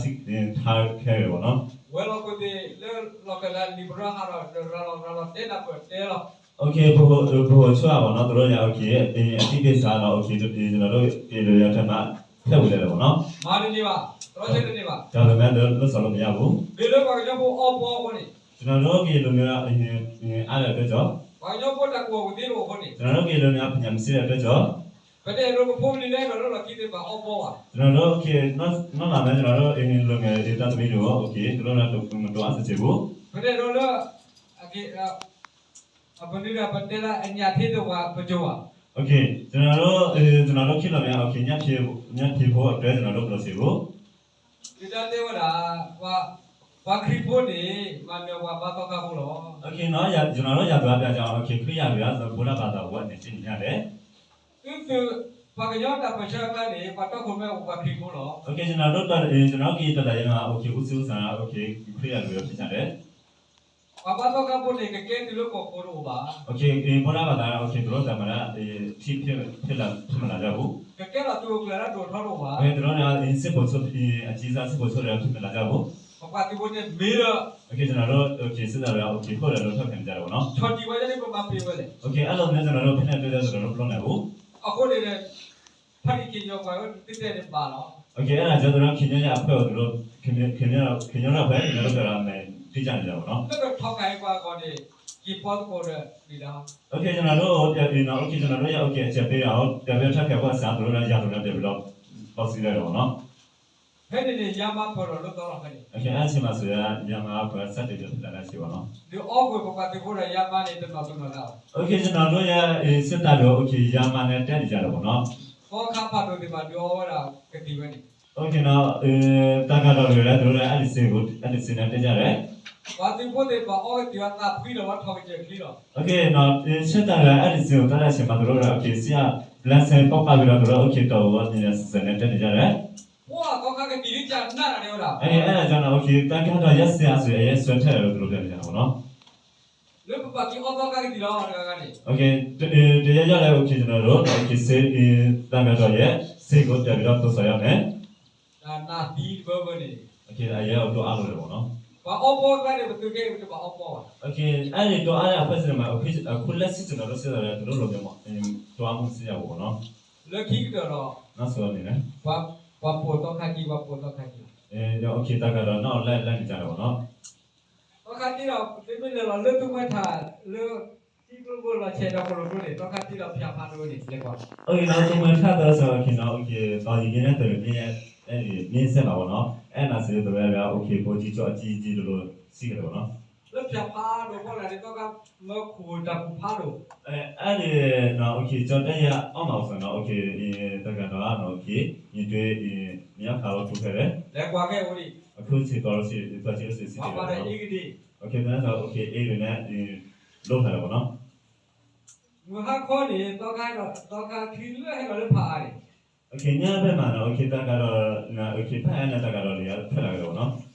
ထားခဲ့တယ်ပေါ့နော်. ဝဲၤလီၢ်ခိၣ်သ့ၣ်လၢလီၢ်ခၢၣ်သး လံာ်ပရၢဟးထီၣ်ဒီး ရၤလီၤရၤလီၤ တဲနၢ်ပၢၢ်တဲလီၤ. Okay, ဗဟို, ဗဟိုချုပ်ပေါ့နော်, သူတို့က okay, အသိပေးစာတော့ okay, ကျွန်တော်တို့ ကရင်လူမျိုးထဲမှာ ထည့်ဝင်လိုက်တယ်ပေါ့နော်. မၤတန့ၢ်ဘၣ်, တြီဆၢတန့ၢ်ဘၣ်. ဒါပေမဲ့ လုပ်ဆောင်လို့မရဘူး. မ့ၢ်လၢပှၤကညီဖိအီဘီအဃိန့ၣ်. ကျွန်တော်တို့ ကရင်လူမျိုး အင်အားအားတဲ့အတွက်ကြောင့်. ပှၤကညီဖိတၢ်ကူၣ်ဘၣ်ကူၣ်သ့တအိၣ်အဃိန့ၣ်. ကျွန်တော်တို့ ကရင်လူမျိုး ပညာမစင်းတဲ့အတွက်ကြောင့်. ပတအဲၣ်ဒိးကဖိပလံၤလၢအဲၣ်ဒိးလၢလီၢ်ခံသ့ၣ်တဖၣ်အီဘီဘၣ်. ကျွန်တော်တို့ okay, နောက်, နောက်လာမယ့် ကျွန်တော်တို့ ကရင်လူငယ်တွေ သားသမီးတွေကို okay, သူတို့လည်း မတော်အပ်စေချင်ဘူး. ပတအဲၣ်ဒိးလၢ အက့ အ, အပနုၤဒၣ်ပတဲလၢအညၣ်ထ့ တဝၤပစိၤဘၣ်. Okay, ကျွန်တော်တို့, ကျွန်တော်တို့ ခေတ်လိုမျိုး okay, ညှပ်ဖြေ, ညှပ်ဖြေဖို့အတွက် ကျွန်တော်တို့ မလိုချင်ဘူး. ဒုၣ်ဒါတဲဝဲဒၣ် ပှၤ, ပှၤခရံာ်ဖိန့ၣ် မၤနၢၤပှၤဘါသီခါဖိလီၤ. Okay, နော်, ရန်သူက ပြောကြအောင်, okay, ခရစ်ယာန်တွေက ဗုဒ္ဓဘာသာကို အနံၣ်ဆင်းနေကြတယ်. သု, ပှၤကညီတၢ်ပၢၢ်ဆၢအကျါန့ၣ် ပှၤတီခိၣ်ရိၣ်မဲအိၣ်ပှၤခရံာ်ဖိလီၤ. Okay, ကျွန်တော်တို့ ကျွန်တော်တို့ ကရင်တော်လှန်ရေးမှာ okay, ဦးစီးဦးဆောင်က okay, ခရစ်ယာန်တွေပဲဖြစ်ကြတယ်. ပှၤဘါသီခါဖိန့ၣ် ကကဲတုၤလၢကီၢ်ခိၣ်တအိၣ်ဘၣ်. Okay, ဗုဒ္ဓဘာသာက okay, သူတို့ သမ္မတ ဖြစ်, ဖြစ်, ဖြစ်မလာကြဘူး. ကကဲထီၣ်သုးခိၣ်ကျၢၢ်ဒိၣ်ထီတအိၣ်ဘၣ်. Okay, သူတို့က စစ်ဗိုလ်ချုပ်, အကြီးစား စစ်ဗိုလ်ချုပ်တွေ ဖြစ်မလာကြဘူး. ပပှၤသုးဖိသ့ၣ်မ့ၢ်လၢ Okay, ကျွန်တော်တို့ okay, စစ်သားတွေက okay, ဟုတ်တယ်လို့ ထောက်ခံနေကြတယ်ပေါ့နော်. ဆီၣ်တံၢ်ဝဲဒၣ်န့ၣ် ပမၤပ့ၤဝဲလဲၣ်. Okay, အဲလိုမျိုး ကျွန်တော်တို့ ဖိနဲ့ ပြောကြဆိုတော့ ဘယ်လိုလဲဘူး. အဃိန့ၣ် ဖါတံၢ်ခ့ညိၣ်ပှၤဝဲ သုတဲန့ၣ်ဘၣ်လီၤ. Okay, အဲဒါကြောင့် ကျွန်တော် ခင်ဗျားရဲ့အဖွဲ့ကို သူတို့, ခင်ဗျား, ခင်ဗျားတို့အဖွဲ့ ခင်ဗျားတို့ပြောတာ အမှန်တိကျနေကြပေါ့နော်. လၢကထီၣ်ခါအံၤပှၤအဂီၢ်န့ၣ် က့ၤပီသကိးဒီး ဒုၣ်ဒါ. Okay, ကျွန်တော်တို့ ပြန်ပြီးတော့, okay, ကျွန်တော်တို့ရဲ့ okay အချက်ပေးတာကို ပြန်ပြီးတော့ ထပ်ခါဖို့အစား သူတို့လည်း ရန်သူနဲ့ ပြန်ပြီးတော့ ပေါင်းစည်းလိုက်တယ်ပေါ့နော်. ဖဲန့ၣ်န့ၣ် ရမါပၢၢ်ထီၣ်လၢသီလီၤဖဲန့ၣ်. Okay, အဲဒီအချိန်မှာဆိုရင် ရမါအဖွဲ့ စတင်ပြီးတော့ ဖြစ်လာတဲ့အချိန်ပေါ့နော်. ဒုးအီကွံာ်ပပှၤသုးဖိဒီး ရမါန့ၣ် တနီၤတနီၤသးလီၤ. Okay, ကျွန်တော်တို့ရဲ့ စစ်တပ်တို့ okay, ရမါနဲ့ တက်နေကြတယ်ပေါ့နော်. သီခါဖးဒိၣ်သ့ၣ်တဖၣ်ဒုးအီဝဲဒၣ်ကသံၣ်ဝဲန့ၣ်. Okay, နော်, သံဃာတော်တွေလည်း သူတို့လည်း အဲဒီဆေးကို, အဲဒီဆေးနဲ့ တက်ကြတယ်. ပှၤသုးဖိသ့ၣ်တဖၣ်အီကသံၣ်ဝဲသးဖှံလီၤဝဲ ထီၣ်ကစၢၢ်ချံလီၤ. Okay, နော်, စစ်တပ်က အဲဒီဆေးကို သောက်တဲ့အချိန်မှာ သူတို့က okay, ဆေးက လမ်းဆင်းပေါက်ဖွားပြီးတော့ သူတို့ okay, တော်ကို အီကသံၣ်ဝဲ ဆဲးဆဲးနဲ့ တက်နေကြတယ်. ပှၤသီခါကသံၣ်ဒုးကနၣ်တၢ်ဒဲးဝဲဒၣ်. အဲဒါကြောင့် okay, သံဃာတော်ရဲ့ဆေးအဆိုရင် အရင်ဆွဲထည့်တယ်လို့ သူတို့ ပြောနေကြတာပေါ့နော်. လၢပပာ်က့ၤအီသီခါကသံၣ်လီၤ တဂၤဂၤန့ၣ်. Okay, တ, တရရလဲ okay, ကျွန်တော်တို့ okay, ဆေး, သံဃာတော်ရဲ့ဆေးကို ပြန်ပြီးတော့ သွတ်ဆောင်ရမယ်. နးသံတဘၢဘၢန့ၣ် အယဲအဒိၣ်အါလိၤလၢၤဘၣ်နီၤ. ပှၤအီပီကျါန့ၣ် ပသုးက့ ပတဘၣ်အီပီဘၣ်. အန့ၣ်ဒိၣ်အါလၢအဖၢစ့ၣ်န့ၣ်မး အခိၣ်လၢဆံးစ့ၣ်နီၤ တစ့ၣ်နီၤ တလိၣ်လီၤမ့ၢ်မး ဒိၣ်အါမုၢ်စ့ၢ်ယၤဘၣ်နီၤ. လၢခံကတၢၢ်ဒီး နီၢ်ဆိန့ၣ် ပှၤပိာ်သီခါကံ ပှၤပိာ်သီခါကံလီၤ. တၢ်ကၤဒီးနီၢ်အီၤလၢလၢန့ၣ်ကၢ်လီၤဘၣ်နီၤ. သီခါတံၢ်ဒီး သုမ့ၢ်လဲၤလီၤလၢသူမှဲထး လၢထံကျိဖိလီၤဆဲးဒီးကီၢ်လိာ်ကျိန့ၣ် သီခါတံၢ်ဒီးဖၠးဖးဒိၣ်န့ၣ် လဲၤကွၢ်. အန့ၣ်နီၤ သူမှဲထးသီစီၤအခံနီၤ အ သီယံၤက့ၤန့ၣ် တရ့ၣ်မ့ၢ် မ့ၢ်စဲးဘၣ်ဘၣ်နီၤ အဲၣ်နၤစ့တဝဲဒၣ် အ ဘိကံကၠီအကံကံတလိၤစံၣ်ကလဲာ်ဘၣ်နီၤ. လၢဖၠးဖးဒိၣ်ဖီလာ်န့ၣ် သီခါမၢခိၣ်တၢ်ကူၣ်ဖးဒိၣ် အန့ၣ်နီၤ အ ကၠီတဲယၤအီၣ်မးအီၤစ့ၢ်နီၤ အ တၢ်ကၤဒီးနီၤ အ မ့ၢ်တွ့ မ့ၢ်အီၣ်ခးလီၤထူဖဲလဲၣ် လဲၤကွၢ်ခဲအိၣ်ဒံး အခိၣ်ဆံးသီလၢဆံး သီဆံးလၢဆံးဆံးကလဲာ်ဘၣ်နီၤ. အ သနၢ်စ့ၢ် အ အ့ၣ်န့ၣ် လိၣ်ဖးလၢၤဘၣ်နီၤ. မုၢ်ဟါခီန့ၣ် သီခါဒီး သီခါချံလၢဟဲလီၤလၢဖးအါန့ၣ် အ ညါဖဲမးနီၤ အ တၢ်ကၤဒီး အ ဖးအါန့ၣ် တၢ်ကၤဒီးလၢယၤဖဲလၢ်ကလဲာ်ဘၣ်နီၤ.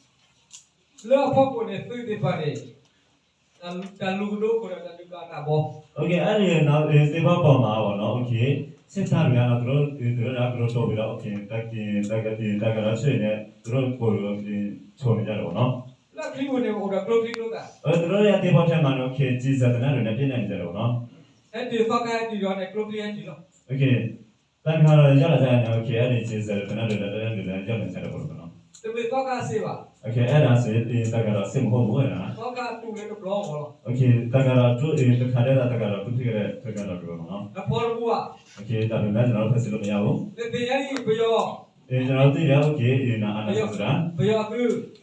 လၢအဖီခိၣ်န့ၣ် သုးသ့ၣ်တဖၣ်န့ၣ် တၢ်လူၤကဒိခိၣ်ဒီးတၢ်လူၤကၤတၢ်ဘီ အ အန့ၣ်နီၤ သ့ၣ်ဘၣ်ပီၢ်မးဘၣ်နီၤ အ စ့ၢ်တၢ်တဂၤနီၤ တရူး တရူးန့ၣ် ကဒိတီၢ်ဝံၤဒီး တၢ်ကၤဒီးဆၢန့ၣ် တရူးကိၢ်ဆိၣ်န့ၣ်ယါလီၤဘၣ်နီၤ. လၢချံပူၤန့ၣ် အိၣ်ဒီးကျိချံကျိသၣ် တရူးန့ၣ် အသ့ၣ်ဖီထဲမးနီၤ က့ၤစံးစဲးသနၢ်ဒိၣ်န့ၣ် ပျဲန့ၣ်ယါလီၤဘၣ်နီၤ. ဟဲတုၤသီခါဟဲတုၤဒီးန့ၣ် ကျိချံဟဲတုၤလီၤ တၢ်တခါဒီးယါလီၤယါန့ၣ် အ အန့ၣ် က့ၤစဲးသနၢ်ဒိၣ်ဒီး တနၢ်ဒိၣ်ဒီးယါလီၤယါလီၤဘၣ်နီၤ. တမ့ၢ်သီခါစ့ၢ်ဘၣ် အ အဲၣ်ဒိးစ့ၢ် တၢ်ကၤဒီးစ့ၢ်မ့ၢ်ဟိမ့ၢ်ဝဲဒၣ် သီခါတူၢ်လၢတဘျီဂီၤလီၤ. တၢ်ကၤဒီးတူၢ် တခါဒဲးသးတၢ်ကၤဒီးတူၢ်ဖဲကလဲၣ် တၢ်ကၤဒီးတဘျီဂီၤနီၤ. နဖီတပူၤဘၣ် တၢ်တမ့ၢ် ကျွန်တော်တို့ ဖဲစ့ၢ်လို့မရဘူး နသ့ၣ်ညါအံၤ ပယီၤ ကျွန်တော်တို့သိတယ် okay အာဏာရှင်ဆိုတာ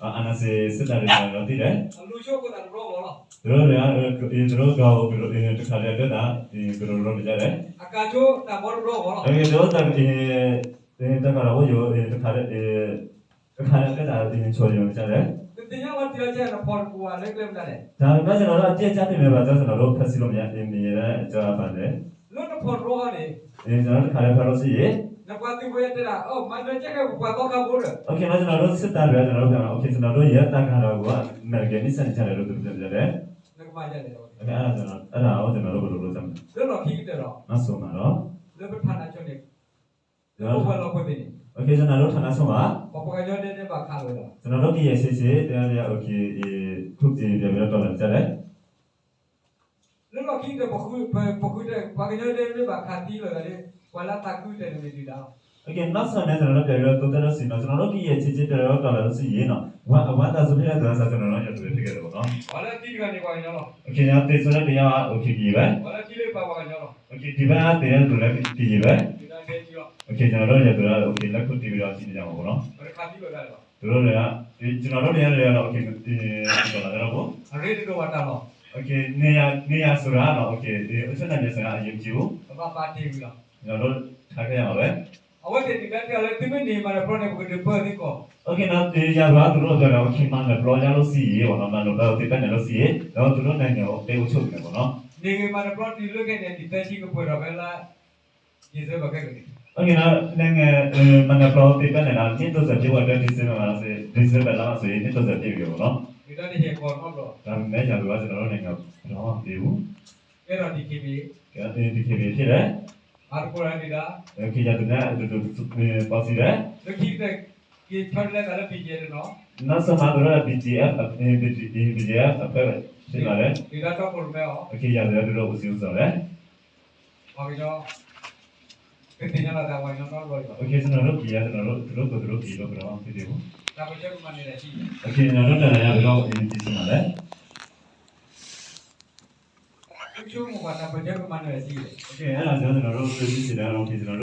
အာဏာရှင်စစ်တပ်တွေ ကျွန်တော်တို့သိတယ် အလူၤဆိကမိၣ်သးတဘျီဂီၤလီၤ. သူတို့က သူတို့က တခါတည်းအတွက်သာ ကရူၢ်ကရူၢ်နေကြတယ် အကၤဆိတၢ်ဘီတဘျီဂီၤလီၤ. သူတို့တခါတည်း တခါတည်း တခါတည်းအတွက်သာ ချိုးရုံနေကြတယ် နသ့ၣ်ညါဝဲတံၤလီၤကဲနဖီတပူၤဘၣ်လၢကျဲမနုၤလဲၣ်. ဒါပေမဲ့ ကျွန်တော်တို့ အတိအကျသိနေပါတော့ ကျွန်တော်တို့ ဖဲစ့ၢ်လို့မရ မရတဲ့အကြောင်းအပါလဲၣ် လၢနဖီတဘျီဂီၤန့ၣ် ကျွန်တော်တို့ တခါတည်းဖဲလို့ရှိရင် နပှၤသုးဖိတဲဒၣ် အိၣ် မၤနၢၤကဲကဲပပှၤသီခါဖိဒီး okay နော် ကျွန်တော်တို့ စစ်သားတွေက ကျွန်တော်တို့ ပြောတာ okay ကျွန်တော်တို့ ရဲတပ်ဖွဲ့က မက်တကယ် နှိပ်စက်နေကြတယ်လို့ သူတို့ ပြောကြတယ် နကမၤဒ်လဲၣ် okay အဲ့ဒါ ကျွန်တော် အဲ့ဒါကို ကျွန်တော်တို့ ဘယ်လိုလုပ်ကြမလဲ လၢလီၢ်ခံကတၢၢ်ဒီး နောက်ဆုံးမှာတော့ လၢပ ဌာနချုပ်န့ၣ် လၢပဝဲၤလီၢ်ခိၣ်သ့ၣ်န့ၣ် okay ကျွန်တော်တို့ ဌာနချုပ်မှာ ပှၤကညီဒဲးန့ၣ်ဘၣ်ခးလီၤဒီး ကျွန်တော်တို့ ကရင်စစ်စစ် တရားတရား okay ခုခံပြန်ပြီးတော့ တော်လှန်ကြတယ် လၢလီၢ်ခံကတၢၢ် ပဃု ပ ပဃုတၢ် ပှၤကညီဒဲးန့ၣ်ဘၣ်ခးသံလီၤဒီး ပှၤလၢအသးခုတဲာ်န့ၣ်မ့ၢ်ဒုၣ်ဒါလီၤ. Okay နောက်ဆုံးနဲ့ ကျွန်တော်တို့ ပြန်ပြီးတော့ သုံးသပ်လို့ရှိရင်တော့ ကျွန်တော်တို့ ကရင်စစ်စစ် တရားတော်လှန်လို့ရှိရင်တော့ ဝါ အဝါသးစုဖြစ်တဲ့ သရၣ်စာ ကျွန်တော်တို့ ရန်သူတွေ ဖြစ်ခဲ့တယ်ပေါ့နော် ပှၤလၢအသံတဂၤန့ၣ် ပှၤကညီလီၤ. Okay သေဆုံးတဲ့ တစ်ယောက် okay ကရင်ပဲ ပှၤလၢအသံလၢပှၤ ပှၤကညီလီၤ. Okay ဒီဘက်သေတဲ့သူလည်း ကရင်ပဲ ဒုၣ်ဒါဒဲးကံလီၤ. Okay ကျွန်တော်တို့ ရန်သူက okay လက်ခုပ်တီးပြီးတော့ ကြည့်နေကြမှာပေါ့နော် ပတခးသံလီၤဒၣ်လီၤ သူတို့တွေက ကျွန်တော်တို့တွေကတော့ okay ဒီမှာလည်းတော့ပေါ့ အရ့တဒိၣ်ဘၣ်တၢ်လီၢ် okay နေရာ နေရာဆိုတာကတော့ okay အချက်အလက်နေရာဆိုတာ အရေးမကြီးဘူး ပဘၣ်ပာ်တ့ၢ်ကွံာ်လီၤ ကျွန်တော်တို့ ထားခဲ့ရမှာပဲ အဝဲသ့ၣ်ဒုၣ်ဒါတဲအီၤလၢ သုမ့ၢ်န့ၢ်မၤနၢၤပျီန့ၣ် ပကဒုးပၢသုကီၢ် okay နော် ဒီရာဇဝင်သူတို့အတွက်တော့ okay မၤနၢၤပျီရလို့ရှိရင်ပေါ့နော် မၤနၢၤပျီသိမ်းပိုက်နိုင်လို့ရှိရင် တော့သူတို့နိုင်ငံကို သိမ်းအုပ်ချုပ်မယ်ပေါ့နော် န့ၢ်ဂ့ၤမၤနၢၤပျီတုၤလၢခဲအံၤန့ၣ် ဒံၣ်သၢဆံကပှဲၤဒီးဖဲလါ December ခဲကနံၣ် okay နော် နိုင်ငံ မၤနၢၤပျီသိမ်းပိုက်နိုင်တာ နှစ်သုံးဆယ်ပြည့်ဖို့အတွက် December မှာဆိုရင် December လမှာဆိုရင် နှစ်သုံးဆယ်ပြည့်ပြီပေါ့နော် ဒုၣ်ဒါတဟ့ၣ်ကီၢ်နီတဘျီ ဒါပေမဲ့ ရာဇဝင်က ကျွန်တော်တို့နိုင်ငံ ဘာမှမပေးဘူး ကဲဒီး DKBA ကဲဒီး DKBA ဖြစ်တယ် မၤသကိးဒီးဒုၣ်ဒါ okay ရာဇဝင်သူတို့ ပေါင်းစည်းတယ် လၢခံကတၢၢ် က့ၤဆီတလဲသးလၢ BGF တနီၤ နောက်ဆုံးမှာ သူတို့က BGF အ BGF အဖွဲ့ပဲ ဖြစ်လာတယ် ဒုၣ်ဒါတီခိၣ်ရိၣ်မဲအီၤ okay ရာဇဝင်သူတို့ ဦးစီးဦးဆောင်တယ် ပှၤကညီ ကသ့ၣ်ညါလီၤသး ပှၤကညီနီတဘျီဘၣ် okay ကျွန်တော်တို့ ကရင်က ကျွန်တော်တို့ သူတို့ကိုယ် သူတို့ ကရင်လို့ ဘယ်တော့မှ မဖြစ်သေးဘူး တၢ်ပၢၢ်ဆၢကမၤနၢၤတၢ်ရှိလဲၣ် okay ကျွန်တော်တို့ တော်လှန်ရပြီးတော့ အရင်ပြင်ဆင်ပါတယ် ကဆိကမိၣ်ပှၤတၢ်ပၢၢ်ဆၢကမၤနၢၤတၢ်ရှိလဲၣ် okay အဲ့ဒါကြောင့် ကျွန်တော်တို့ ပြင်ဆင်တယ် okay ကျွန်တော်တို့